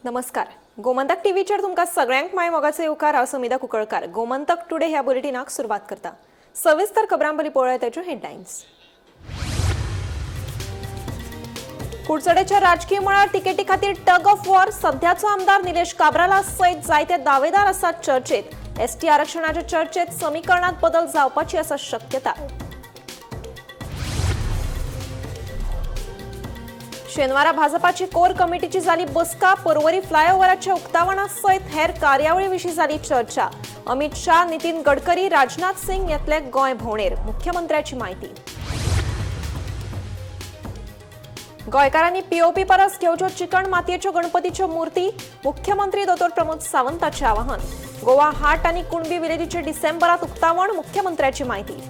नमस्कार, गोमंतक टीव्हीचेर तुमकां सगळ्यांक माय मोगाचो येवकार. हांव समिधा कुंकळकार. गोमंतक टुडे ह्या बुलेटिनाक सुरवात करता. सविस्तर खबरां पयलीं पळोवया ताच्यो हेडलायन्स. कुडचडेच्या राजकीय मळार तिकेटी खातीर टग ऑफ वॉर. सध्याचो आमदार निलेश काब्राला सयत जायते दावेदार आसात चर्चेत. एसटी आरक्षणाच्या चर्चेत समीकरणात बदल जावपाची आसा शक्यता. शेनवारा भाजपाची कोर कमिटीची झाली बसका. पर्वरी फ्लायओव्हराच्या उक्तावणा सयत हेर कार्यावळी विशीं झाली चर्चा. अमित शाह, नितीन गडकरी, राजनाथ सिंग येतले गोंय भोंवडेर, मुख्यमंत्र्याची माहिती. गोंयकारांनी पीओपी परस घेवच्यो चिकण मातयेच्यो गणपतीच्यो मूर्ती, मुख्यमंत्री दोतोर प्रमोद सावंताचे आवाहन. गोवा हाट आनी कुणबी विलेजीचे डिसेंबरात उक्तावण, मुख्यमंत्र्याची माहिती.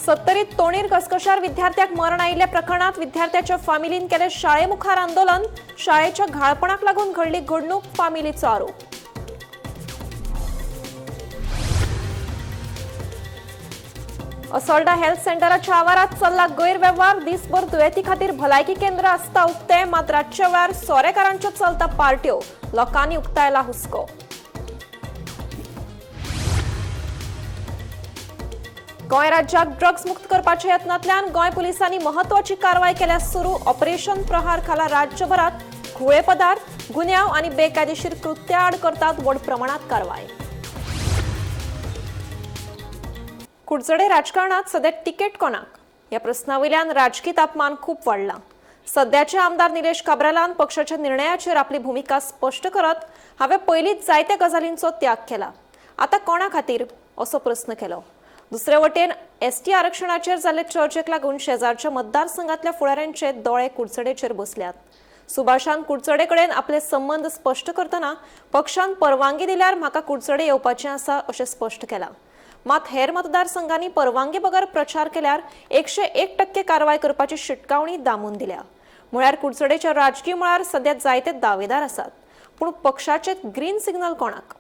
सत्तरीत तोणीर घसघशार विद्यार्थ्याक मरण आयिल्ल्या प्रकरणात विद्यार्थ्याच्या फामिलीन केलें शाळे मुखार आंदोलन. शाळेच्या घाळपणाक लागून घडली घडणूक, फामिलीचो आरोप. असोल्डा हेल्थ सेंटराच्या आवारात चल्ला गैरवेव्हार. दिसभर दुयेंती खातीर भलायकी केंद्र आसता उक्तें, मात रातच्या वेळार सोरेकारांच्यो चलता पार्ट्यो. लोकांनी उक्तायला हुस्को. गोंय राज्याक ड्रग्ज मुक्त करपाच्या यत्नांतल्यान गोंय पुलिसांनी महत्वाची कारवाय केल्या सुरू. ऑपरेशन प्रहार खाला राज्यभरात घुंवळे पदार्थ, गुन्यांव आनी बेकायदेशीर कृत्या आड करतात व्हड प्रमाणात कारवाय. कुडचडे राजकारणात सध्या तिकेट कोणाक ह्या प्रस्नावयल्यान राजकी तापमान खूब वाडलां. सध्याचे आमदार निलेश काब्रालान पक्षाच्या निर्णयाचेर आपली भुमिका स्पश्ट करत हांवें पयलींच जायत्या गजालींचो त्याग केला, आतां कोणा खातीर असो प्रस्न केलो. दुसरे वटेन एसटी आरक्षणाचेर जाल्ले चर्चेक लागून शेजारच्या मतदारसंघातल्या फुडाऱ्यांचे दोळे कुडचडेचेर बसल्यात. सुभाषान कुडचडे कडेन आपले संबंद स्पश्ट करतना पक्षान परवानगी दिल्यार म्हाका कुडचडे येवपाचें आसा अशें स्पश्ट केलां. मात हेर मतदारसंघांनी परवानगी बगर प्रचार केल्यार 101% कारवाय करपाची शिटकावणी दामून दिल्या. म्हळ्यार कुडचडेच्या राजकी मळार सध्या जायते दावेदार आसात, पूण पक्षाचे ग्रीन सिग्नल कोणाक?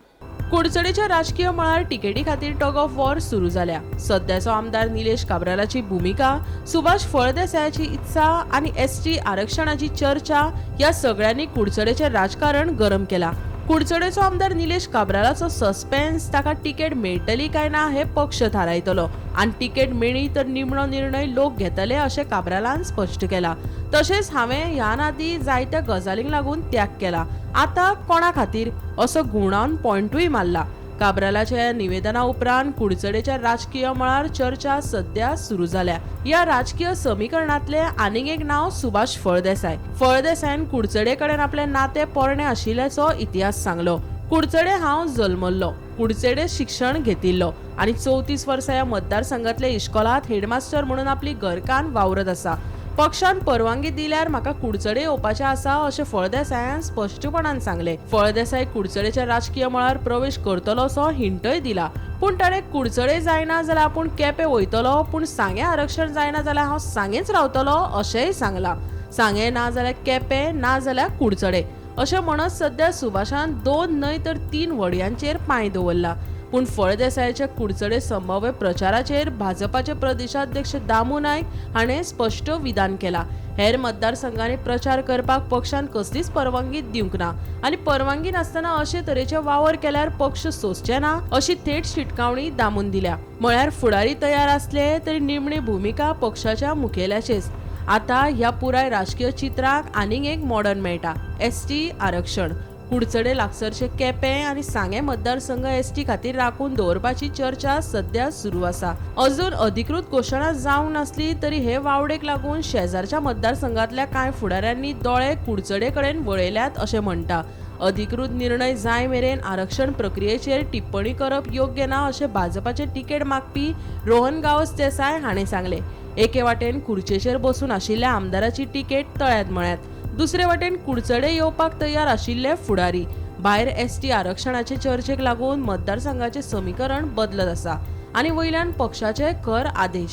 कुडचडेच्या राजकीय मळार तिकेटी खातीर टग ऑफ वॉर सुरू जाल्या. सध्याचो आमदार निलेश काब्रालाची भुमिका, सुभाष फळदेसायाची इत्सा आनी एसटी आरक्षणाची चर्चा ह्या सगळ्यांनी कुडचडेचें राजकारण गरम केला. कुडचडेचो आमदार निलेश काब्रालाचो सस्पेन्स, ताका तिकेट मेळटली काय ना हे पक्ष थारायतलो आनी तिकेट मेळ्ळी तर निमणो निर्णय लोक घेतले अशें काब्रालान स्पश्ट केला. तशेंच हांवें ह्यान आदीं जायत्या गजालींक लागून त्याग केला, आतां कोणा खातीर असो घुंवडावन पॉयंटूय मारला. काब्रालाच्या निवेदना उपरांत कुडचडेच्या राजकीय मळार चर्चा सध्या सुरू जाल्या. ह्या राजकीय समीकरणांतले आनीक एक नांव सुभाष फळदेसाय. फळदेसायान कुडचडे कडेन आपले नाते पोरणे आशिल्ल्याचो इतिहास सांगलो. कुडचडे हांव जल्मल्लो, कुडचडे शिक्षण घेतिल्लो आनी 34 वर्सां ह्या मतदारसंघातल्या इश्कोलांत हेडमास्टर म्हणून आपली घरकान्न वावरत आसा. पक्षान परवानगी दिल्यार म्हाका कुडचडे येवपाचें आसा अशें फळदेसायान स्पश्टपणान सांगलें. फळदेसाय कुडचडेच्या राजकीय मळार प्रवेश करतलो असो हिंटय दिला, पूण ताणें कुडचडे जायना जाल्यार आपूण केपें वयतलो, पूण सांगें आरक्षण जायना जाल्यार हांव सांगेंच रावतलो अशेंय सांगलां. सांगें ना जाल्यार केपें, ना जाल्यार कुडचडे अशें म्हणत सध्या सुभाषान 2 न्हय तर 3 व्हडयांचेर पांय दवरला. पूण फळदेसायाच्या कुडचडे संभाव्य प्रचाराचेर भाजपाचे प्रदेशाध्यक्ष दामू नायक हाणें स्पश्ट विधान केलां. हेर मतदारसंघांनी प्रचार करपाक पक्षान कसलीच परवानगी दिवंक ना आनी परवानगी नासतना अशे तरेचे वावर केल्यार पक्ष सोंसचे ना अशी थेट शिटकावणी दामून दिल्या. म्हळ्यार फुडारी तयार आसले तरी निमणी भुमिका पक्षाच्या मुखेल्याचेच. आतां ह्या पुराय राजकीय चित्राक आनीक एक मॉडर्न मेळटा, एसटी आरक्षण. कुडचडे लागसरचे केपें आनी सांगें मतदारसंघ एसटी खातीर राखून दवरपाची चर्चा सध्या सुरू आसा. अजून अधिकृत घोशणा जावंक नासली तरी हे वावडेक लागून शेजारच्या मतदारसंघातल्या कांय फुडाऱ्यांनी दोळे कुडचडे कडेन वळयल्यात अशें म्हणटा. अधिकृत निर्णय जाय मेरेन आरक्षण प्रक्रियेचेर टिप्पणी करप योग्य ना अशें भाजपाचे तिकेट मागपी रोहन गांवस देसाय हाणें सांगलें. एके वाटेन खुर्चेचेर बसून आशिल्ल्या आमदाराची तिकेट तळ्यांत मळ्यांत, दुसरे वाटेन कुडचडे येवपाक तयार आशिल्ले फुडारी. भायर एसटी आरक्षणाचे चर्चेक लागून मतदारसंघाचे समीकरण बदलत आसा आनी वयल्यान पक्षाचे खर आदेश.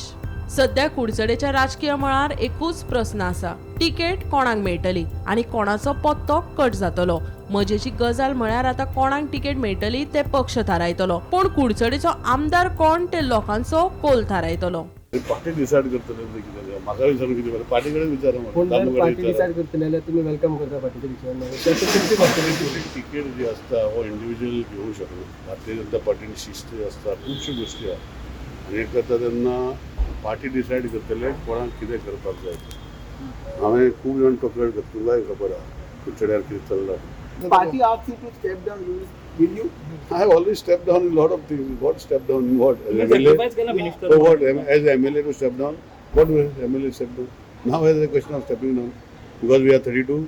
सध्या कुडचडेच्या राजकीय मळार एकूच प्रस्न आसा, तिकेट कोणाक मेळटली आनी कोणाचो पत्तो कट जातलो. मजेची गजाल म्हळ्यार आतां कोणाक तिकेट मेळटली ते पक्ष थारायतलो, पूण कुडचडेचो आमदार कोण ते लोकांचो कोल थारायतलो. पार्टी डिसायड करतले तें कितें तें. म्हाका विचारून कितें बरें, पार्टी कडेन विचारा. पूण म्हाका जर पार्टी विचारा. डिसायड करतली जाल्यार तुमी welcome करता पार्टीचे डिसिजन? तिकेट जी आसता हो इंडिव्हिज्युअल घेवंक शकना. भारतीय जनता पार्टीन शिस्त आसता, खुबश्यो गोश्टी आहा आनी हें करता तेन्ना पार्टी डिसायड करतले कोणाक कितें करपाक जाय तें. हांवें खूब जाण कंप्लेन करता, तुमकांय खबर आहा कुडचड्यार कितें चल्लां. Party asks you to step down, will you? I have already stepped down in lot of things. What step down in what? As MLA? So what? As MLA to step down? What will MLA step down? Now has a question of stepping down because we are 32.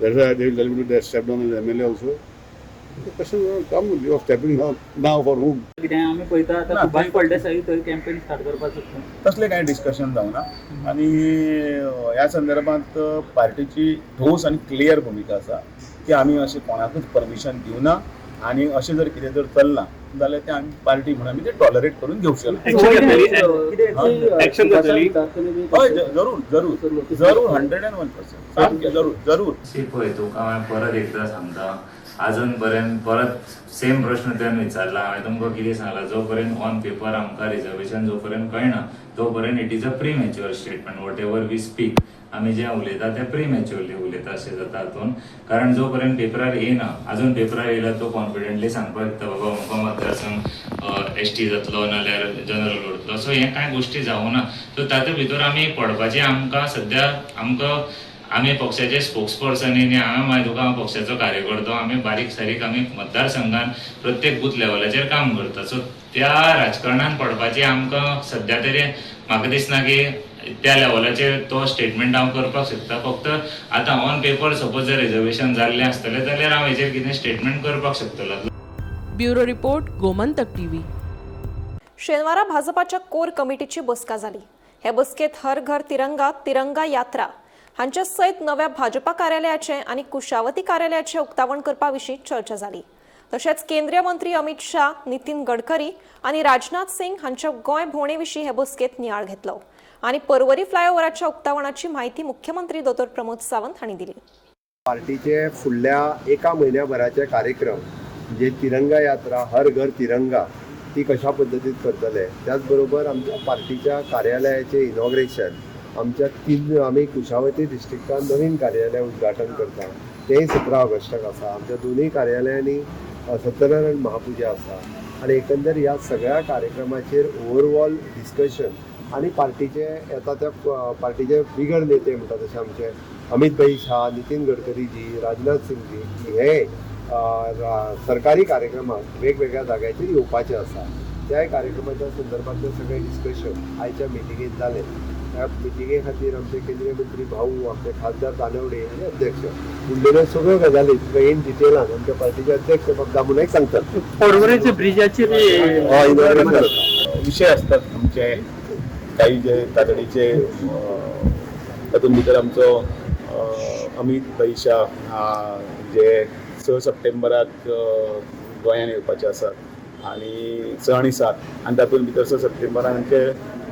That's why they will tell me to step down as MLA also. The question will not come of stepping down now for whom? कितें आमी पळयता आतां ना, सुभाष फळदेसाई थंय campaign start करपाक सोदता. तसलें कांय डिस्कशन जावना आनी ह्या संदर्भात पार्टीची ठोस आनी क्लियर भुमिका आसा की आमी अशें कोणाकूच परमिशन दिवना आनी अशें जर कितें जर चल्लां जाल्यार तें आमी पार्टी म्हणून आमी तें टॉलरेट करून घेवचे ना. एक्शन जातली? हय, जरूर जरूर जरूर, 101% सामकें जरूर जरूर. शी पळय, तुका हांवें परत एकदां सांगता, अजून पर्यंत परत सेम प्रश्न तुवें विचारला. हांवें तुमकां कितें सांगलां, जो पर्यंत ऑन पेपर आमकां रिजर्वेशन जो पर्यंत कळना तो पर्यंत it is a premature statement. Whatever we speak, आमी जें उलयता तें प्री मॅच्युअरली उलयता अशें जाता हातून, कारण जो पर्यंत पेपरार येयना, अजून पेपरार येयला तो कॉन्फिडंटली सांगपाक शकता बाबा अमको मतदारसंघ एसटी जातलो नाल्यार जनरल उरतलो. सो हें कांय गोश्टी जावना, सो तातूंत भितर आमी पडपाचें आमकां सद्या आमकां आमी पक्षाचे स्पोक्स पर्सन न्ही. हांवें मागीर तुका, हांव पक्षाचो कार्यकर्तो. आमी बारीक सारीक आमी मतदारसंघान प्रत्येक बूथ लेवलाचेर काम करता. सो त्या राजकारणान पडपाचें आमकां सद्या तरी म्हाका दिसना की त्या लेवलाचेर तो स्टेटमेंट हांव करपाक शकता. फक्त आतां ऑन पेपर सपोज जर रिजर्वेशन जाल्लें आसतलें जाल्यार हांव हेजेर कितें स्टेटमेंट करपाक शकतलो. Bureau report, Gomantak TV. शेनवारा भाजपाच्या कोर कमिटीची बसका जाली. हे बसकेत हर घर तिरंगा, तिरंगा यात्रा हांचे सयत नव्या भाजपा कार्यालयाचे आनी कुशावती कार्यालयाचे उक्तावण करपा विशीं चर्चा जाली. तशेंच केंद्रीय मंत्री अमित शाह, नितीन गडकरी आनी राजनाथ सिंग हांच्या गोंय भोंवणे विशीं हे बसकेत नियाळ घेतलो आनी पर्वरी फ्लायओव्हराच्या उक्तावणाची म्हायती मुख्यमंत्री दोतोर प्रमोद सावंत हांणी दिली. पार्टीचे फुडल्या एका म्हयन्याभराचे कार्यक्रम म्हणजे तिरंगा यात्रा, हर घर तिरंगा ती कशा पद्दतीन करतले, त्याच बरोबर आमच्या पार्टीच्या कार्यालयाचें इनॉग्रेशन, आमच्या तीन आमी कुशावती डिस्ट्रिक्टान नवीन कार्यालय उद्घाटन करता तेंय 17 ऑगस्टाक आसा. आमच्या दोनूय कार्यालयांनी सत्यनारायण महापुजा आसा आनी एकंदर ह्या सगळ्या कार्यक्रमाचेर ओवरऑल डिस्कशन आनी पार्टीचे येता त्या पार्टीचे बिगर नेते म्हणटा तशे आमचे अमित भाई शाह, नितीन गडकरीजी, राजनाथ सिंगजी हे सरकारी कार्यक्रमाक वेगवेगळ्या जाग्याचेर येवपाचे आसा. त्याय कार्यक्रमाच्या संदर्भातलें सगळें डिस्कशन आयच्या मिटिंगेंत जालें. त्या मिटिंगे खातीर आमचे केंद्रीय मंत्री भाऊ, आमचे खासदार तानवडे आनी अध्यक्ष उरलेल्यो सगळ्यो गजाली तुका इन डिटेलान आमच्या पार्टीचे अध्यक्ष बाब दामू नायक सांगतात. पर्वरेच्या ब्रिजाचेर हय, inauguration जाता. विशय आसतात आमचे काही जे तातडीचे, तातूंत भितर आमचो अमीत भाई शाह जे 6 सप्टेंबराक गोंयान येवपाचे आसात आनी 6 आनी 7 आनी तातूंत भितर 6 सप्टेंबराक आमचे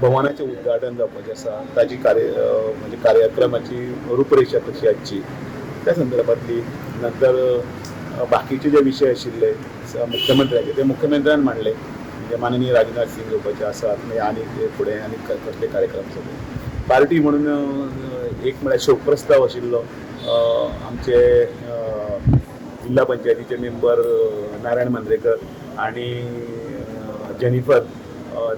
भवनाचें उद्घाटन जावपाचें आसा. ताजी कार्य म्हणजे कार्यक्रमाची रुपरेशा कशी आसची त्या संदर्भातली. नंतर बाकीचे जे विशय आशिल्ले मुख्यमंत्र्याचे ते मुख्यमंत्र्यान मांडले, म्हणजे माननीय राजनाथ सिंग येवपाचे आसात, मागीर आनी फुडें आनी कसले कार्यक्रम सगळे पार्टी म्हणून. एक म्हळ्यार शोक प्रस्ताव आशिल्लो, आमचे जिल्हा पंचायतीचे मेंबर नारायण मांद्रेकर आनी जेनिफर,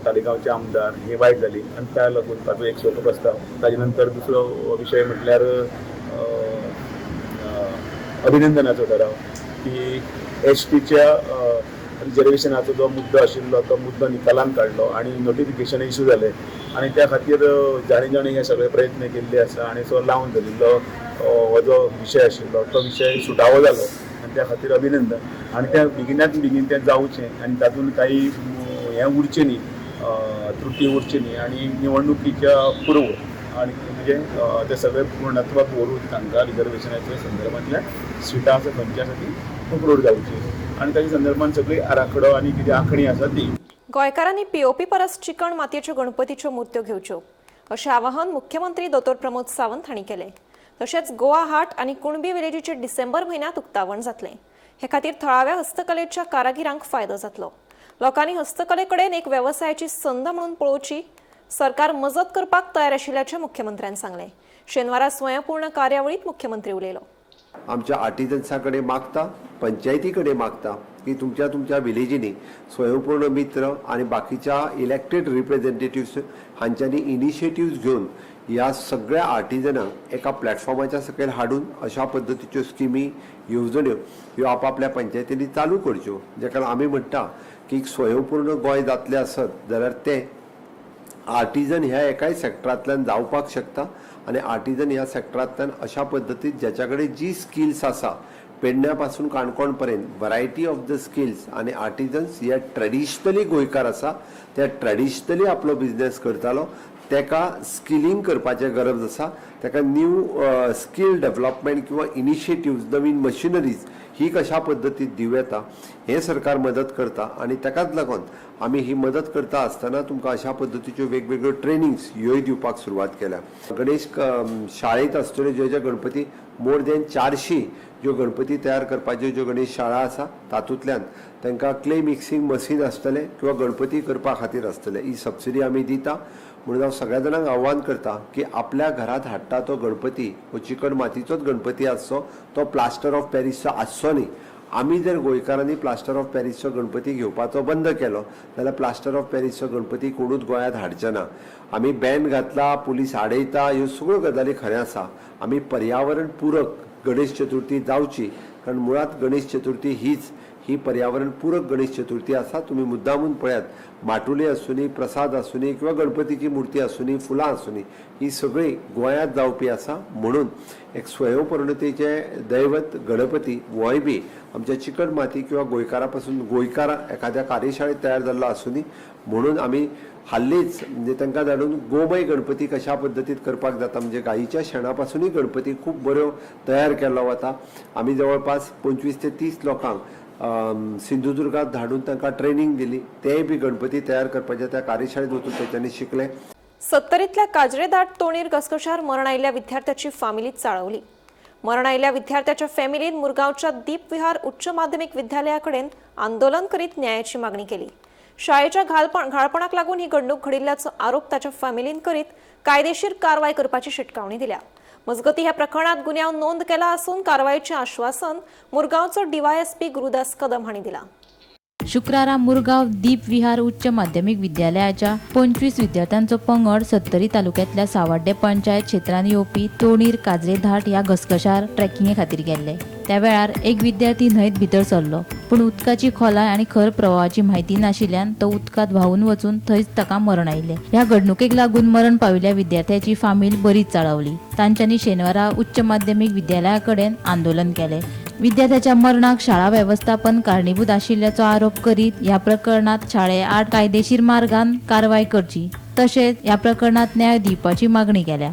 तालिगांवचे आमदार, ही वायट जाली आनी त्या लागून ताचो एक शोक प्रस्ताव. ताजे नंतर दुसरो विशय म्हटल्यार अभिनंदनाचो ठराव की एसटीच्या रिजर्वेशनाचो जो मुद्दो आशिल्लो तो मुद्दो निकालान काडलो आनी नोटिफिकेशन इशू जालें आनी त्या खातीर जाणी जाणी हे सगळे प्रयत्न केल्ले आसा आनी सो लावन धरिल्लो हो जो विशय आशिल्लो तो विशय सुटावो जालो आनी त्या खातीर अभिनंदन. आनी त्या बेगिनात बेगीन तें जावचें आनी तातूंत काही हें उरचें न्ही, त्रुटी उरची न्ही आनी निवडणुकीच्या पूर्व आनी म्हणजे ते सगळे पूर्णत्वाक व्हरून तांकां रिजर्वेशनाच्या संदर्भांतल्या सिटां आसा खंयची आसा ती अप्रूव जावची आनी ताच्या संदर्भान सगळी आराखडो आनी कितें आंखणी आसा ती. गोंयकारांनी पीओपी परस चिकण मातयेच्यो गणपतीच्यो मूर्त्यो घेवच्यो अशें आवाहन मुख्यमंत्री दोतोर प्रमोद सावंत हांणी केलें. तशेंच गोवा हाट आनी कुणबी विलेजीचें डिसेंबर म्हयन्यांत उक्तावण जातलें. हे खातीर थळाव्या हस्तकलेच्या कारागिरांक फायदो जातलो. लोकांनी हस्तकले कडेन एक वेवसायाची संद म्हणून पळोवची. सरकार मजत करपाक तयार आशिल्ल्याचें मुख्यमंत्र्यान सांगलें. शेनवारा स्वयंपूर्ण कार्यावळीत मुख्यमंत्री उलयलो. आमच्या आर्टिजन्सा कडेन मागता, पंचायती कडेन मागता की तुमच्या तुमच्या विलेजींनी स्वयंपूर्ण मित्र आनी बाकीच्या इलेक्टेड रिप्रेझेंटेटिव्स हांच्यांनी इनिशिएटिव्स घेवन ह्या सगळ्या आर्टिजनांक एका प्लॅटफॉर्माच्या सकयल हाडून अशा पद्दतीच्यो स्किमी, येवजण्यो ह्यो आपापल्या पंचायतींनी चालू करच्यो. जेका आमी म्हणटा की स्वयंपूर्ण गोंय जातलें आसत जाल्यार तें आर्टिजन ह्या एकाय सॅक्टरांतल्यान जावपाक शकता आनी आर्टिजन ह्या सॅक्टरांतल्यान अशा पद्दतीन ज्याच्या कडेन जी स्किल्स आसा, पेडण्या पासून काणकोण पर्यंत वरायटी ऑफ the skills आनी आर्टिजन्स हे ट्रेडिशनली गोंयकार आसा, ते ट्रेडिशनली आपलो बिजनेस करतालो, तेका स्किलिंग करपाचें गरज आसा. तेका न्यू स्कील डेवलपमेंट किंवा इनिशिएटिव्स, नवीन मशिनरीज ही कशा पद्दतीन दिवं येता हें सरकार मदत करता आनी ताकाच लागून आमी ही मदत करता आसतना तुमकां अशा पद्दतीच्यो वेगवेगळ्यो ट्रेनिंग्स ह्योय दिवपाक सुरवात केल्या. गणेश शाळेंत आसतल्यो ज्यो ज्यो गणपती, मोर दॅन 400 ज्यो गणपती तयार करपाच्यो ज्यो गणेश शाळा आसा तातूंतल्यान तांकां क्ले मिक्सिंग मशीन आसतलें किंवा गणपती करपा खातीर आसतलें, ही सबसिडी आमी दिता. म्हणून हांव सगळ्या जाणांक आव्हान करता की आपल्या घरांत हाडटा तो गणपती हो चिकट मातीचोच गणपती आसचो, तो प्लास्टर ऑफ पॅरिसचो आसचो न्ही. आमी जर गोंयकारांनी प्लास्टर ऑफ पॅरिसचो गणपती घेवपाचो बंद केलो जाल्यार प्लास्टर ऑफ पॅरिसचो गणपती कोणूच गोंयांत हाडचे ना. आमी बॅन घातला, पुलीस आडयता, ह्यो सगळ्यो गजाली खरें आसा. आमी पर्यावरण पुरक गणेश चतुर्थी जावची, कारण मुळांत गणेश चतुर्थी हीच ही पर्यावरण पूरक गणेश चतुर्थी आसा. तुमी मुद्दामून पळयात, माटुले आसूनी, प्रसाद आसूनी किंवा गणपतीची मूर्ती आसूनी, फुलां आसूनी, ही सगळी गोंयांत जावपी आसा. म्हणून एक स्वयंपूर्णतेचे दैवत गणपती होय बी आमच्या चिकट माती किंवा गोंयकारा पासून, गोंयकार एखाद्या कार्यशाळेत तयार जाल्लो आसूनी. म्हणून आमी हाल्लीच म्हणजे तांकां धाडून गोमय गणपती कशा पद्दतीन करपाक जाता, म्हणजे गायीच्या शेणा पासुनूय गणपती खूब बऱ्यो तयार केल्लो वता. आमी जवळपास 25 ते 30 लोकांक सिंधुदुर्गात धाडून तांकां ट्रेनींग दिली, तेय बी गणपती तयार करपाच्या त्या कार्यशाळेत वचून तेच्यांनी शिकले. सत्तरीतल्या काजरेदाट तोणीर घसघशार मरण आयिल्ल्या विद्यार्थ्याची फामिली चाळवली. मरण आयिल्ल्या विद्यार्थ्याच्या फॅमिलीन मुरगांवच्या दीप विहार उच्च माध्यमिक विद्यालया कडेन आंदोलन करीत न्यायाची मागणी केली. शाळेच्या घाळपणाक लागून ही घडणूक घडिल्ल्याचो आरोप ताच्या फॅमिलीन करीत कायदेशीर कारवाय करपाची शिटकावणी दिल्या. मजगती ह्या प्रकरणात गुन्यांव नोंद केला असून कारवायचें आश्वासन मुरगांवचो डीवायएसपी गुरुदास कदम हांणी दिला. शुक्रारा मुरगांव दीप विहार उच्च माध्यमिक विद्यालयाच्या 25 विद्यार्थ्यांचो पंगड सत्तरी तालुक्यांतल्या सावाड्डे पंचायत क्षेत्रांत येवपी तोणीर काजरेधाट ह्या घसघशार ट्रेकिंगे खातीर गेल्ले. त्या वेळार एक विद्यार्थी न्हंयत भितर सरलो, पूण उदकाची खोलाय आनी खर प्रवाहाची म्हायती नाशिल्ल्यान तो उदकांत व्हांवून वचून थंयच ताका मरण आयलें. ह्या घडणुकेक लागून मरण पाविल्ल्या विद्यार्थ्याची फामील बरीच चाळवली. तांच्यांनी शेनवारा उच्च माध्यमिक विद्यालया कडेन आंदोलन केलें. विद्यार्थ्याच्या मरणाक शाळा वेवस्थापन कारणीभूत आशिल्ल्याचो आरोप करीत ह्या प्रकरणात शाळे आड कायदेशीर मार्गान कारवाय करची, तशेंच ह्या प्रकरणात न्याय दिवपाची मागणी केल्या.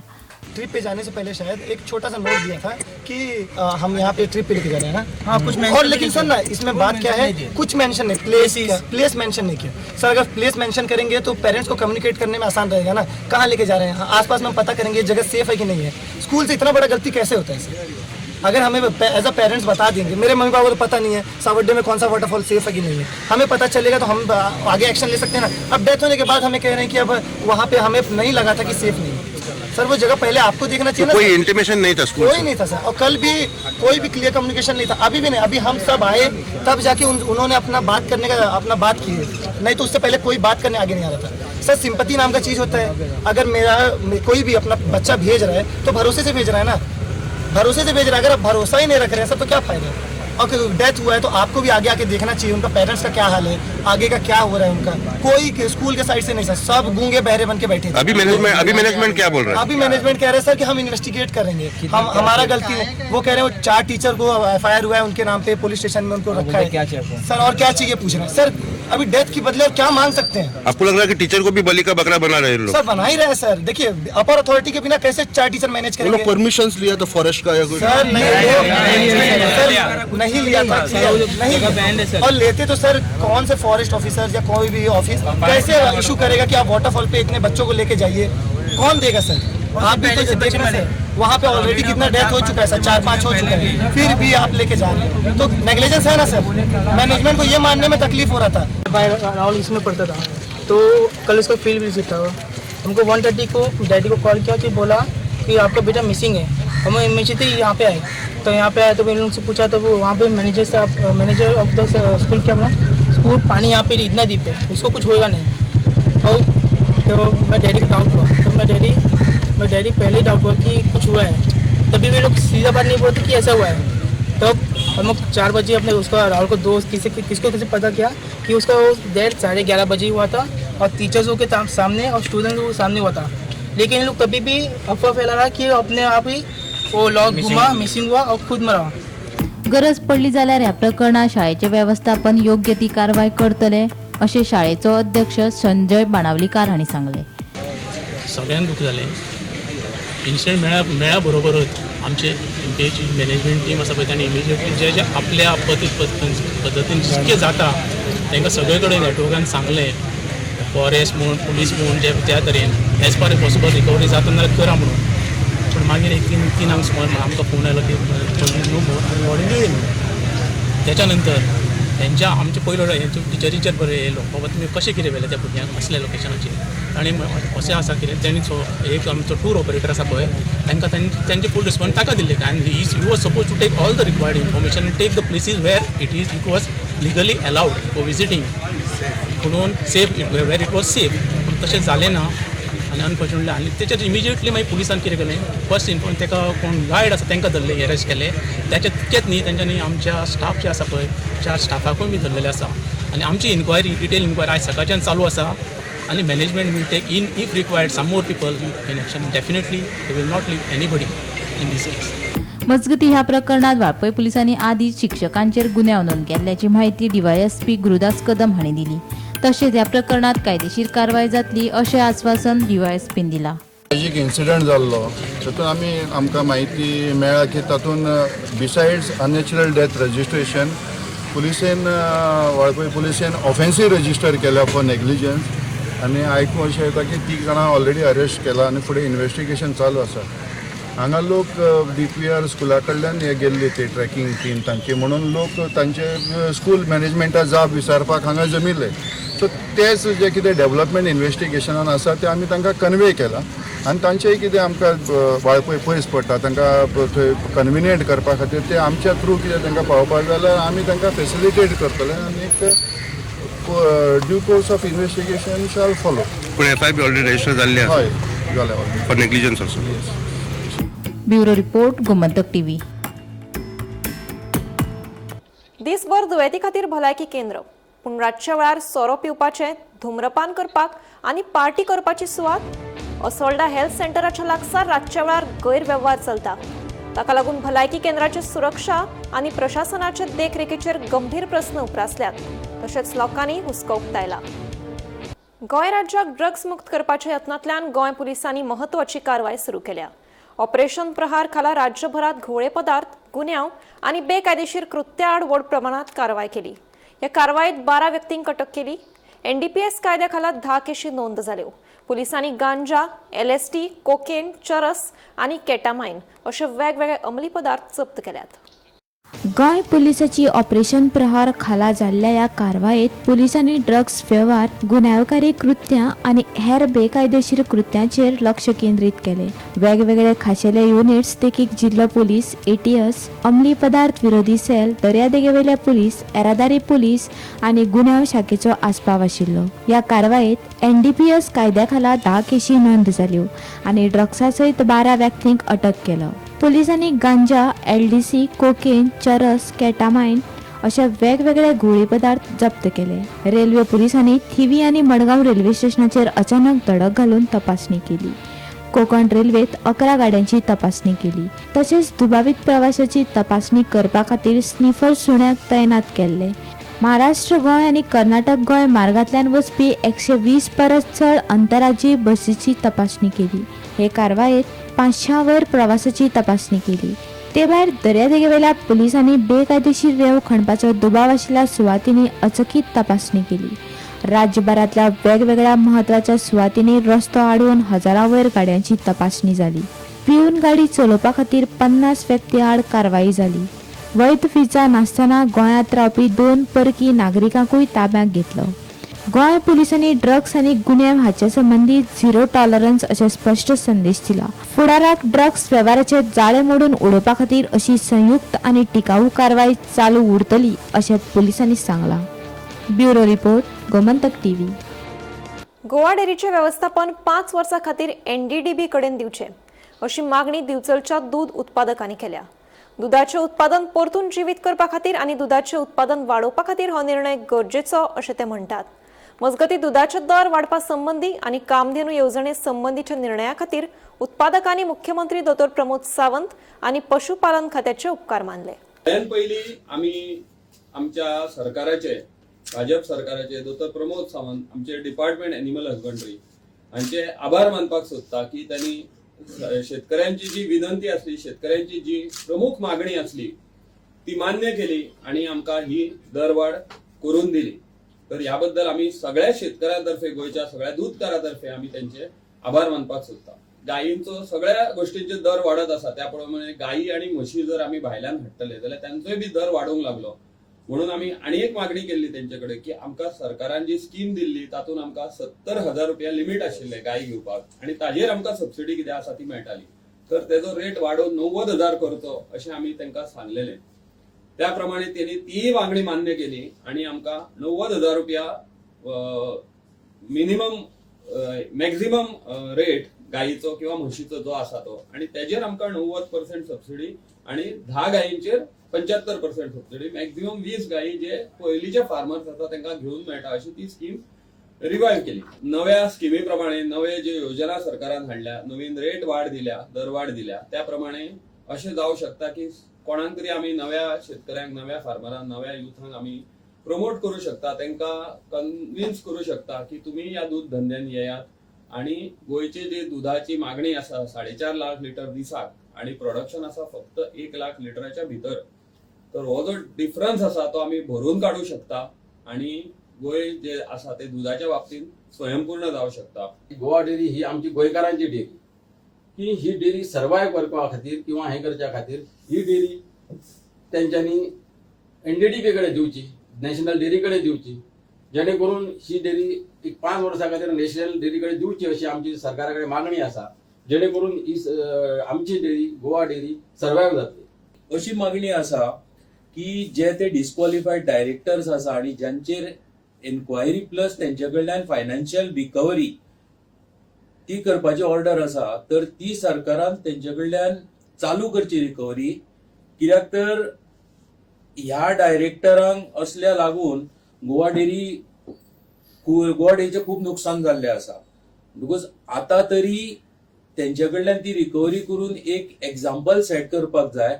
ट्रिप पे जाने से पहले शायद एक छोटा सा नोट दिया था कि हम यहाँ पे ट्रिप पे लेके जा रहे हैं ना। हाँ, कुछ और लेकिन सर ना इसमें बात क्या है, कुछ मेंशन नहीं, प्लेस प्लेस मेंशन नहीं किया सर। अगर प्लेस मेंशन करेंगे तो पेरेंट्स को कम्युनिकेट करने में आसान रहेगा ना, कहाँ लेके जा रहे हैं, आसपास में हम पता करेंगे जगह सेफ है कि नहीं है। स्कूल से इतना बड़ा गलती कैसे होता है सर? अगर हमें एज अ पेरेंट्स बता देंगे, मेरे मम्मी पापा को तो पता नहीं है सावड्डे में कौन सा वाटरफॉल सेफ है कि नहीं है, हमें पता चलेगा तो हम आगे एक्शन ले सकते हैं ना। अब डेथ होने के बाद हमें कह रहे हैं कि अब वहाँ पे हमें नहीं लगा था कि सेफ नहीं है सर। वो जगह पहले आपको देखना चाहिए ना। कोई इंटीमेशन नहीं था स्कूल कोई नहीं था सर, और कल भी कोई भी क्लियर कम्युनिकेशन नहीं था, अभी भी नहीं। अभी हम सब आए तब जाके उन्होंने अपना बात करने का अपना बात की है, नहीं तो उससे पहले कोई बात करने आगे नहीं आ रहा था सर। सिंपैथी नाम का चीज़ होता है, अगर मेरा कोई भी अपना बच्चा भेज रहा है तो भरोसे से भेज रहा है ना, भरोसे से भेज रहा है। अगर आप भरोसा ही नहीं रख रहे हैं सर तो क्या फ़ायदा है? और डेथ हुआ है तो आपको भी आगे आके देखना चाहिए उनका पेरेंट्स का क्या हाल है, आगे का क्या हो रहा है उनका। कोई स्कूल के साइड से नहीं सर, सब गूंगे बहरे बन के बैठे थे। अभी मैनेजमेंट क्या बोल रहा है? अभी मैनेजमेंट कह रहे हैं सर कि हम इन्वेस्टिगेट करेंगे, हम हमारा गलती है। वो कह रहे हैं वो 4 टीचर को एफआईआर हुआ है उनके नाम पे, पुलिस स्टेशन में उनको रखा है सर। और क्या चाहिए पूछ रहे हैं सर। अभी डेथ की बदले और क्या मांग सकते हैं? आपको लग रहा है कि टीचर को भी बलि का बकरा बना रहे हैं लोग? सर बना ही रहे हैं सर। देखिए अपर अथॉरिटी के बिना कैसे 4 टीचर मैनेज करेंगे? परमिशन लिया था फॉरेस्ट का या कुछ? सर नहीं, सर नहीं लिया था, नहीं। और लेते तो सर कौन से फॉरेस्ट ऑफिसर या कोई भी ऑफिस कैसे इशू करेगा कि आप वाटरफॉल पे इतने बच्चों को लेके जाइए? कौन देगा सर? आप भी तो देखना सर, वहाँ पे ऑलरेडी कितना डेथ हो चुका है सर, 4-5 हो चुका है, फिर भी आप लेके जा रहे हैं तो नेग्लिजेंस है ना सर। मैनेजमेंट को ये मानने में तकलीफ हो रहा था। राहुल इसमें पढ़ता था, तो कल उसका फील्ड विजिट था, हमको 1:30 को डैडी को कॉल किया कि बोला कि आपका बेटा मिसिंग है। हम इमीजिएटली यहाँ पे आए, तो यहाँ पे आए तो मैंने उनसे पूछा तो वो वहाँ पे मैनेजर साहब, मैनेजर ऑफ the school क्या बोला, स्कूल पानी यहाँ पे इतना डीप है, उसको कुछ होएगा नहीं। और तो मैं डैडी को डाउट हुआ, तो मैं डैडी पहले ही डाउट हुआ कि कुछ हुआ है, तभी भी लोग सीधा बात नहीं बोलते कि ऐसा हुआ है। तब हम लोग 4 बजे अपने उसका राहुल को दोस्त किसी किसको किसी पता किया कि उसका वो डेढ़ 11:30 बजे हुआ था और टीचर्सों के सामने और स्टूडेंट के सामने हुआ था। लेकिन इन लोग कभी भी अफवाह फैला रहा कि अपने आप ही वो लॉक घुमा, मिसिंग हुआ और खुद मरा। गरज पडली जाल्यार ह्या प्रकरणात शाळेचे वेवस्थापन योग्य ती कारवाय करतले अशें शाळेचो अध्यक्ष संजय बाणावलीकार हांणी सांगलें। सगळ्यांक दूख जालें। इन्सिडंट मेळ्या बरोबरच आमचे एमपीएची मॅनेजमेंट टीम आसा पळय तांणी इमिजिएटली जे जे आपल्या पद्दतीन जितकें जाता तांकां सगळे कडेन नेटवर्कान सांगलें, फॉरेस्ट म्हूण, पुलीस म्हूण, जे त्या तरेन as far as possible recovery जाता जाल्यार करा म्हणून। पूण मागीर एक 3-3 सुमार आमकां फोन आयलो की न्हू आनी बॉडी मेळ्ळी म्हणून। तेच्या नंतर तेंच्या आमचे पयलो टिचरीचेर बरें येयलो, बाबा तुमी कशें कितें व्हेलें त्या भुरग्यांक असल्या लोकेशनाचेर। आनी अशें आसा कितें तेणी एक आमचो टूर ऑपरेटर आसा पळय तांकां तेंचे फूल रिस्पॉन्स ताका दिल्ले आनी he was suppose to take all the required information and take the places where it was legally allowed for visiting, म्हणून safe where it was safe. पूण तशें जालें ना आनी अनफॉर्च्युनेटली आनी तेचेर इमिजिएटली मागीर पुलिसान कितें केलें, फर्स्ट इन्फॉर्म ताका कोण गायड आसा तांकां धरले, अरेस्ट केले। तेचे तितकेच न्ही, तेंच्यांनी आमच्या स्टाफ जे आसा पळय 4 स्टाफाकूय बी धरलेले आसा आनी आमची इन्क्वायरी, डिटेल इन्क्वायरी आयज सकाळच्यान चालू आसा आनी management will take in if required some more people in action. Definitely they will not leave anybody in this case. मजगती ह्या प्रकरणात वाळपय पुलिसांनी आदीं शिक्षकांचेर गुन्यांव नोंद केल्ल्याची म्हायती डीवायएसपी गुरुदास कदम हांणी दिली। तशेंच ह्या प्रकरणात कायदेशीर कारवाय जातली अशें आस्वासन डीवायएसपीन दिलां। एक इन्सिडंट जाल्लो तातूंत आमी आमकां म्हायती मेळ्ळा की तातूंत बिसायड्स अननॅचरल डेथ रजिस्ट्रेशन पुलिसेन वाळपय पुलिसेन ऑफेन्सीव रजिस्टर केल्या फॉर नेग्लिजन्स आनी आयकूंक अशें येता की 3 जाणां ऑलरेडी अरेस्ट केला आनी फुडें इन्वेस्टिगेशन चालू आसा। हांगा लोक DPR स्कुला कडल्यान हे गेल्ली ती ट्रॅकिंग टीम तांची, म्हणून लोक तांचे स्कूल मॅनेजमेंटा जाब विचारपाक हांगा जमिल्ले। सो तेच जे कितें डेवलपमेंट इन्वेस्टिगेशनान आसा ते आमी तांकां कन्वे केलां आनी तांचेय कितें आमकां वाळपय पयस पडटा तांकां थंय कन्विनियंट करपा खातीर ते आमच्या थ्रू कितें तांकां पावपाक जाल्यार आमी तांकां फेसिलिटेट करतले आनी एक due course of investigation shall follow. पूण एफआयआर बी ऑलरेडी रजिस्टर जाल्ली आसा। हय, जाल्या already. For negligence also. Bureau report, Gomantak TV. दिसभर दुयेंती खातीर भलायकी केंद्र, पूण रातच्या वेळार सोरो पिवपाचें, धूम्रपान करपाक आनी पार्टी करपाची सुवात असोल्डा हेल्थ सेंटराच्या लागसार रातच्या वेळार गैरवेव्हार चलता। ताका लागून भलायकी केंद्राची सुरक्षा आनी प्रशासनाचे देखरेखीचेर गंभीर प्रस्न उप्रासल्यात, तशेंच लोकांनी हुस्को उक्तायला। गोंय राज्याक ड्रग्स मुक्त करपाच्या यत्नांतल्यान गोंय पुलिसांनी म्हत्वाची कारवाय सुरू केल्या। ऑपरेशन प्रहार खाला राज्यभरात घुंवळे पदार्थ, गुन्यांव आनी बेकायदेशीर कृत्याआड व्हड प्रमाणात कारवाय केली। ह्या कारवायेत 12 व्यक्तींक अटक केली। एनडीपीएस कायद्या खाला 10 केशी नोंद जाल्यो। पुलिसांनी गांजा, एलएसटी, कोकेन, चरस आनी केटामाइन अशे वेगवेगळे अंमली पदार्थ जप्त केल्यात। गोंय पुलिसाची ऑपरेशन प्रहार खाला जाल्ल्या ह्या कारवायेत पुलिसांनी ड्रग्स वेव्हार, गुन्यांवकारी कृत्यां आनी हेर बेकायदेशीर कृत्यांचेर लक्ष केंद्रीत केलें। वेगवेगळे खाशेले युनिट्स देखीक जिल्लो पुलीस, एटीएस, अंमली पदार्थ विरोधी सेल, दर्यादेगेवेले पुलीस, येरादारी पुलीस आनी गुन्यांव शाखेचो आस्पाव आशिल्लो। ह्या कारवायेत एनडीपीएस कायद्या खाला 10 केशी नोंद जाल्यो आनी ड्रग्सा सयत 12 व्यक्तींक अटक केलो। पुलिसांनी गांजा, एलडीसी, कोकेन, चरस, केटामाइन अशा वेगवेगळे घुंवळे पदार्थ जप्त केले। रेल्वे पुलिसांनी थिवी आनी मडगांव रेल्वे स्टेशनाचेर अचानक धडक घालून तपासणी केली। कोकण रेल्वेत 11 गाड्यांची तपासणी केली। तशेंच दुबावीत प्रवाशाची तपासणी करपा खातीर स्निफर सुण्याक तैनात केल्ले। महाराष्ट्र गोंय आनी कर्नाटक गोंय मार्गांतल्यान वचपी 120 परस चड अंतराज्यीय बसीची तपासणी केली। हे कारवायेत 500 वयर प्रवासाची तपासणी केली। ते भायर दर्यादेगेवेल्या पुलिसांनी बेकायदेशीर रेंव खणपाचो दुबाव आशिल्ल्या सुवातींनी अचकीत तपासणी केली। राज्यभरांतल्या वेगवेगळ्या म्हत्वाच्या सुवातींनी रस्तो आडोवन हजारां वयर गाड्यांची तपासणी जाली। पिवन गाडी चलोवपा खातीर 50 व्यक्ती आड कारवाई जाली। वैध विजा नासतना गोंयांत रावपी 2 परकी नागरिकांकूय ताब्यांत घेतलो। गोंय पुलिसांनी ड्रग्स आनी गुन्यांव हाचे संबंदी झिरो टॉलरन्स अशें स्पश्ट संदेश दिला. फुडाराक ड्रग्स वेव्हाराचे जाळे मोडून उडोवपा खातीर अशी संयुक्त आनी टिकाऊ कारवाय चालू उरतली अशें पुलिसांनी सांगलां. Bureau report, Gomantak TV. Goa डेअरीचें वेवस्थापन 5 वर्सां खातीर एनडीडीबी कडेन दिवचें अशी मागणी दिवचलच्या दूद उत्पादकांनी केल्या. दुदाचें उत्पादन परतून जिवीत करपा खातीर आनी दुदाचें उत्पादन वाडोवपा खातीर हो निर्णय गरजेचो अशें ते म्हणटात. मजगतीं दुदाचे दर वाडपा संबंदी आनी कामधेनू येवजणे संबंदीच्या निर्णया खातीर उत्पादकांनी मुख्यमंत्री दोतोर प्रमोद सावंत आनी पशुपालन खात्याचे उपकार मानले. सगळ्यात पयलीं आमी आमच्या सरकाराचे, भाजप सरकाराचे दोतोर प्रमोद सावंत, आमचे डिपार्टमेंट एनिमल हजबंड्री हांचे आभार मानपाक सोदता की त्यांनी शेतकऱ्यांची जी विनंती आसली, शेतकऱ्यांची जी प्रमुख मागणी आसली ती मान्य केली आणि आमकां ही दरवाड करून दिली. तर ह्या बद्दल आमी सगळ्या शेतकऱ्यां तर्फे, गोंयच्या सगळ्या दूदकारां तर्फे आमी त्यांचे आभार मानपाक सोदता. गायींचो सगळ्या गोष्टींचे दर वाडत आसा, त्या प्रमाणे गायी आनी म्हशी जर आमी भायल्यान हाडटले जाल्यार तांचोय बी दर वाडूंक लागलो. म्हणून आमी आनी एक मागणी केल्ली तेंचे कडेन की आमकां सरकारान जी स्कीम दिल्ली तातूंत आमकां 70,000 रुपया लिमीट आशिल्ले गाय घेवपाक आनी ताजेर आमकां सबसिडी कितें आसा ती मेळटाली. तर तेजो रेट वाडोवन 90,000 करचो अशें आमी तांकां सांगलेलें. त्या प्रमाणे तेणी तीय मागणी मान्य केली आनी आमकां 90,000 रुपया मिनिमम मॅक्झिमम रेट गायीचो किंवा म्हशीचो जो आसा तो, आनी तेजेर आमकां 90% सबसिडी आनी 10 गायींचेर 75% सबसिडी, मॅक्झिमम 20 गायी जे पयलींचे फार्मर्स आसा तांकां घेवन मेळटा अशी ती स्कीम रिवायव केली. नव्या स्किमी प्रमाणे नवे जे योजना सरकारान हाडल्या, नवीन रेट वाड दिल्या, दरवाड दिल्या, त्या प्रमाणे अशें जावं शकता की कोणाक तरी आमी नव्या शेतकऱ्यांक, नव्या फार्मरांक, नव्या युथांक आमी प्रमोट करूं शकता, तांकां कन्विन्स करूं शकता की तुमी ह्या दूद धंद्यान येयात आनी गोंयचे जे दुदाची मागणी आसा 4.5 लाख लिटर दिसाक आनी प्रोडक्शन आसा फक्त 1 लाख लिटराच्या भितर, तर हो जो डिफरन्स आसा तो आमी भरून काडूं शकता आनी गोंय जे आसा ते दुदाच्या बाबतींत स्वयंपूर्ण जावं शकता. गोवा डेअरी ही आमची गोंयकारांची डेअरी, की ही डेअरी सर्वायव करपा खातीर किंवा हें करच्या खातीर ही डेअरी तेंच्यांनी एनडीडीबी कडेन दिवची, नॅशनल डेअरी कडेन दिवची, जेणे करून ही डेअरी एक 5 वर्सां खातीर नॅशनल डेअरी कडेन दिवची अशी आमची सरकारा कडेन मागणी आसा, जेणे करून ही आमची डेअरी गोवा डेअरी सर्वायव जातली. अशी मागणी आसा की जे ते डिस्क्वॉलिफायड डायरेक्टर्स आसा आनी ज्यांचेर एन्क्वायरी प्लस तेंचे कडल्यान फायनान्शियल रिकव्हरी ती करपाची ऑर्डर आसा, तर ती सरकारान तेंचे कडल्यान चालू करची रिकव्हरी. कित्याक तर ह्या डायरेक्टरांक असल्या लागून गोवा डेअरी गोवा डेअरीचें खूब नुकसान जाल्लें आसा. Because आतां तरी तेंचे कडल्यान ती रिकव्हरी करून एक एग्जाम्पल सेट करपाक जाय.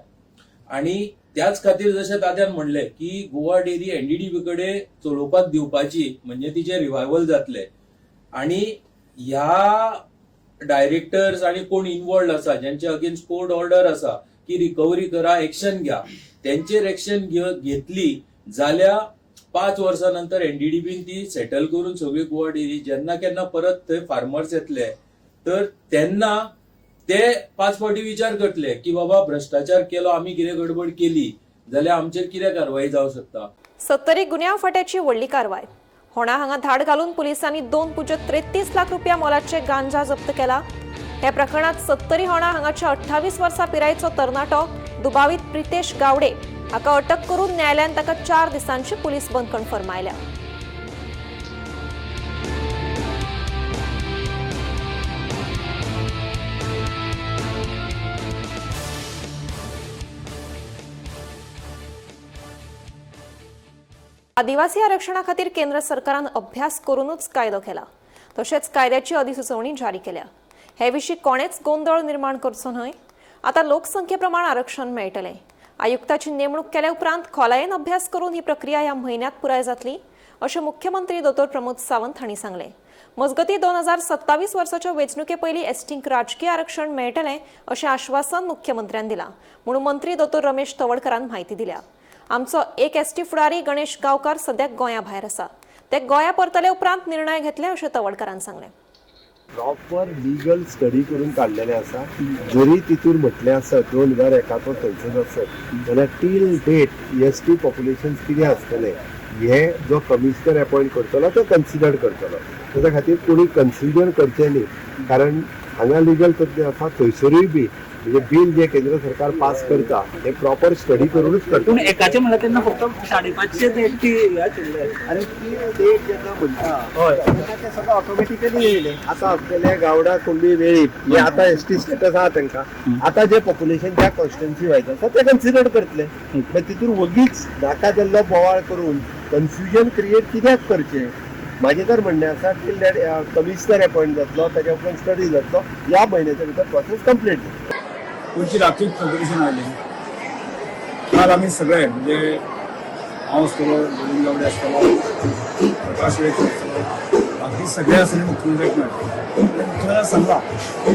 आनी त्याच खातीर जशें दाद्यान म्हणलें की गोवा डेअरी एनडीडीबी कडेन चलोवपाक दिवपाची, म्हणजे तिचें रिवायवल जातलें. आनी ह्या डायरेक्टर्स आनी कोण इनवॉल्ड आसा ज्यांचे अगेन्स्ट कोर्ट ऑर्डर आसा की रिकव्हरी करा, एक्शन घ्या, तेंचेर एक्शन घेतली जाल्यार 5 वर्सां नंतर एनडीडीबीन ती सेटल करून सगळी गोवा डेअरी जेन्ना केन्ना परत थंय फार्मर्स येतले तर तेन्ना ते 5 फावटी विचार करतले की बाबा भ्रष्टाचार केलो, आमी कितें गडबड केली जाल्यार आमचेर कितें कारवाई जावं शकता. सत्तरी गुन्यांव फांट्याची व्हडली कारवाय. होणा हांगा धाड घालून पुलिसांनी 2.33 लाख रुपया मोलाचे गांजा जप्त केला. ह्या प्रकरणात सत्तरी होणा हांगाच्या 28 वर्सां पिरायेचो तरणाटो दुबावीत प्रितेश गावडे हाका अटक करून न्यायालयान ताका 4 दिसांची पुलीस बंदखण फर्मायल्या. आदिवासी आरक्षणा खातीर केंद्र सरकारान अभ्यास करूनच कायदो केला, तशेंच कायद्याची अधिसुचोवणी जारी केल्या. हे विशीं कोणेच गोंदळ निर्माण करचो न्हय. आतां लोकसंख्ये प्रमाण आरक्षण मेळटलें. आयुक्ताची नेमणूक केल्या उपरांत खोलायेन अभ्यास करून ही प्रक्रिया ह्या म्हयन्यांत पुराय जातली अशें मुख्यमंत्री दोतोर प्रमोद सावंत हांणी सांगलें. मजगतीं 2027 वर्साच्या वेंचणुके पयलीं एसटींक राजकीय आरक्षण मेळटलें अशें आश्वासन मुख्यमंत्र्यान दिलां म्हणून मंत्री दोतोर रमेश तवडकरान म्हायती दिल्या. आमचो एक एसटी फुडारी गणेश गांवकार सद्याक गोंया भायर आसा, ते गोंया परतले उपरांत निर्णय घेतले अशें तवडकरान सांगलें. प्रॉपर लिगल स्टडी करून काडलेले आसा. जरी तितूर म्हटलें आसत 2001 थंयसर आसत जाल्यार till date S T population कितें आसतलें हे जो कमिशनर अपॉयंट करतलो तो कन्सिडर करतलो. ताच्या खातीर कोणी कन्सिडर करचें न्ही, कारण हांगा लिगल तज्ञ आसा, थंयसरूय बी म्हणजे बील जे केंद्र सरकार पास करता हे प्रॉपर स्टडी करूनच करता. पूण एकाचे म्हणल्यार तेन्ना फक्त 550 एसटी आशिल्ले. अरे ती डेट जेन्ना म्हणटा तेन्ना ते सगळं ऑटोमॅटिकली येयले. आतां आसलेले गावडा, कुणबी, वेळीप हे आतां एसटी स्टेटस आहा तांकां, आतां जे पॉप्युलेशन ज्या कॉन्स्टिट्युएन्सी वायज आसा ते कन्सिडर करतले. मागीर तितून वगीच नाका जाल्लो बोवाळ करून कन्फ्युजन क्रिएट कित्याक करचें? म्हाजें तर म्हणणें आसा की कमिशनर अपॉयंट जातलो, ताच्या उपरांत स्टडी जातलो, ह्या म्हयन्याच्या भितर प्रोसेस कंप्लीट जातलो. पयरची रात्रीच नोटिफिकेशन आयलें. काल आमी सगळे म्हणजे हांव आसतलो, गोविंद गावडे आसतलो, प्रकाश वेळीप आसतलो, बाकी सगळे आसले मुख्यमंत्र्याक मेळ्ळे. मुख्यमंत्र्यान सांगला की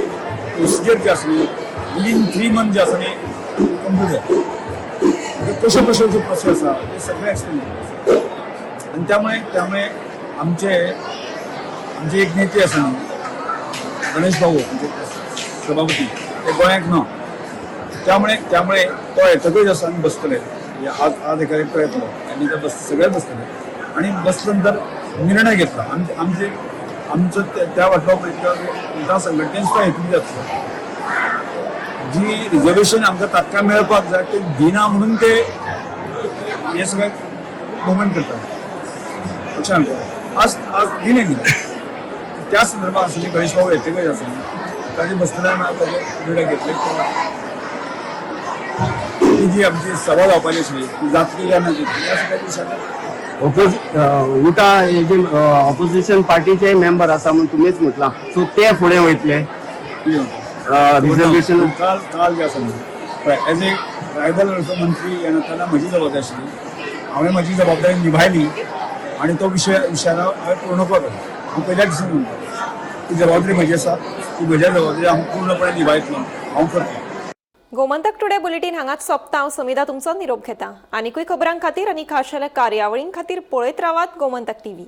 प्रोसिजर जी आसली विदीन 3 मंथ जे आसा न्ही कंप्लीट जाता. म्हणजे कश्यो कश्यो ज्यो प्रोसेस आसा ते सगळे एक्सप्लेन केले. आनी त्यामुळे आमचे आमचे एक नेते आसा न्ही गणेश भाऊ, म्हणजे सभापती, ते गोंयाक ना, त्यामुळे तो येतकच आसा आमी बसतले. म्हणजे आज आज एका एकटो येतलो आनी ते सगळे बसतले आनी बसले नंतर निर्णय घेतला. आमचे आमचो त्या वाटलो त्या संघटनेन सुद्दां हेतून जातलो जी रिजर्वेशन आमकां तात्काळ मेळपाक जाय ते दिना म्हणून ते हे सगळें मुवमेंट करतात पक्षान. आज आज दिलें दिलें त्या संदर्भात आसली गणेश बाबू येतकच आसा ताजे बसतना ताजे निर्णय घेतले. ती जी आमची सभा जावपाची आसली ती जातली काय ना जातली ह्या सगळ्या दिसांनी उटा हे जे ऑपोजिशन पार्टीचे मेंबर आसा म्हणून तुमीच म्हटलां, सो ते फुडें वयतले रिजर्वेशन? काल काल जे आसा न्ही एज ए ट्रायबल मंत्री येनातना म्हजी जबाबदारी आशिल्ली, हांवें म्हजी जबाबदारी निभायली आनी तो विशयान हांवें पूर्ण केलो. हांव पयल्या दिसान म्हणटा ती जबाबदारी म्हजी आसा, ती म्हज्या जबाबदारी हांव पूर्णपणे निभायतलो, हांव करतलो. गोमंतक टुडे बुलेटीन हांगाच सोंपता. हांव समिधा तुमचो निरोप घेता. आनिकूय खबरां खातीर आनी खाशेल्या कार्यावळीं खातीर पळयत रावात गोमंतक टीव्ही.